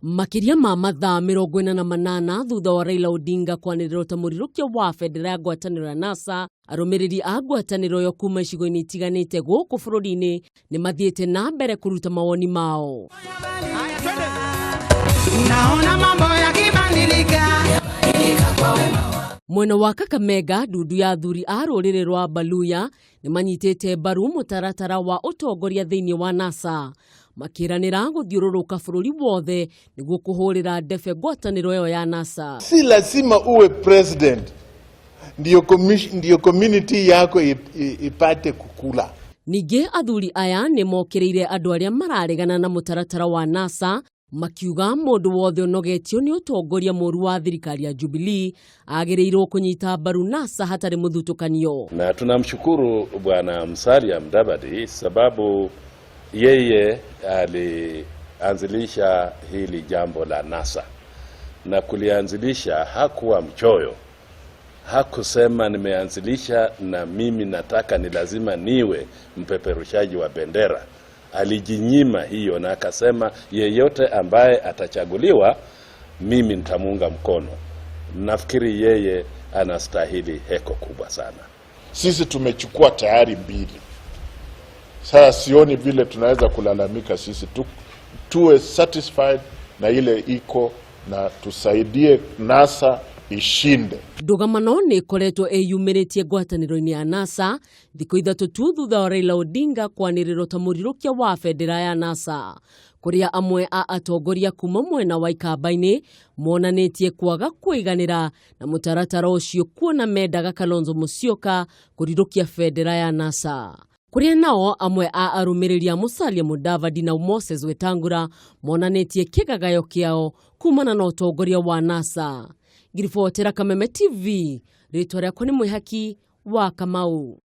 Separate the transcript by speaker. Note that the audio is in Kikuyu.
Speaker 1: Makĩria ma mathaa 48 thutha wa Raila Odinga kwanĩrĩrwo ta mũrirũkia wa bendera ya ngwatanĩro ya NASA, arũmĩrĩri a ngwatanĩro ĩyo kuma icigo-inĩ itiganĩte gũkũ bũrũri-inĩ nĩ mathiĩte na mbere kũruta mawoni mao.
Speaker 2: Naona mambo yakibadilika.
Speaker 1: Mwena wa Kakamega, ndundu ya athuri a rũrĩrĩ rwa Baluya nĩ manyitĩte mbaru mũtaratara wa ũtongoria thĩinĩ wa NASA, makĩranĩra gũthiũrũrũka bũrũri wothe nĩguo kũhũrĩra ndebe ngwatanĩro ĩyo ya NASA.
Speaker 3: Si lazima uwe president ndio community yako ipate kukula.
Speaker 1: Ningĩ athuri aya nĩ mokĩrĩire andũ arĩa mararegana na mũtaratara wa NASA, makiuga mũndũ wothe ũnogetio nĩ ũtongoria mũru wa thirikari ya Jubilee agĩrĩirwo kũnyita mbaru NASA hatarĩ mũthutũkanio.
Speaker 4: Na tunamshukuru Bwana Musalia Mudavadi sababu yeye alianzilisha hili jambo la NASA, na kulianzilisha hakuwa mchoyo. Hakusema nimeanzilisha na mimi nataka ni lazima niwe mpeperushaji wa bendera. Alijinyima hiyo na akasema yeyote ambaye atachaguliwa mimi nitamuunga mkono. Nafikiri yeye anastahili heko kubwa sana.
Speaker 3: Sisi tumechukua tayari mbili. Sasa sioni vile tunaweza kulalamika. Sisi tuwe satisfied na ile iko na tusaidie NASA ishinde.
Speaker 1: Ndũgamano nĩ ĩkoretwo ĩyumĩrĩtie ngwatanĩro-inĩ ya NASA thikũ 3 tu thutha wa Raila Odinga kwanĩrĩrwo ta mũrirũkia wa bendera ya NASA, kũrĩa amwe a atongoria kuma mwena wa Ikamba-inĩ monanĩtie kwaga kũiganĩra na mũtaratara ũcio, kuona mendaga Kalonzo Musyoka kũrirũkia bendera ya NASA, kũrĩa nao amwe a arũmĩrĩri a Musalia Mudavadi na Moses Wetangula monanĩtie kĩgagayo kĩao kumana na ũtongoria wa NASA. Ngiribotera Kameme TV, rĩtwa rĩakwa nĩ Mwĩhaki wa Kamau.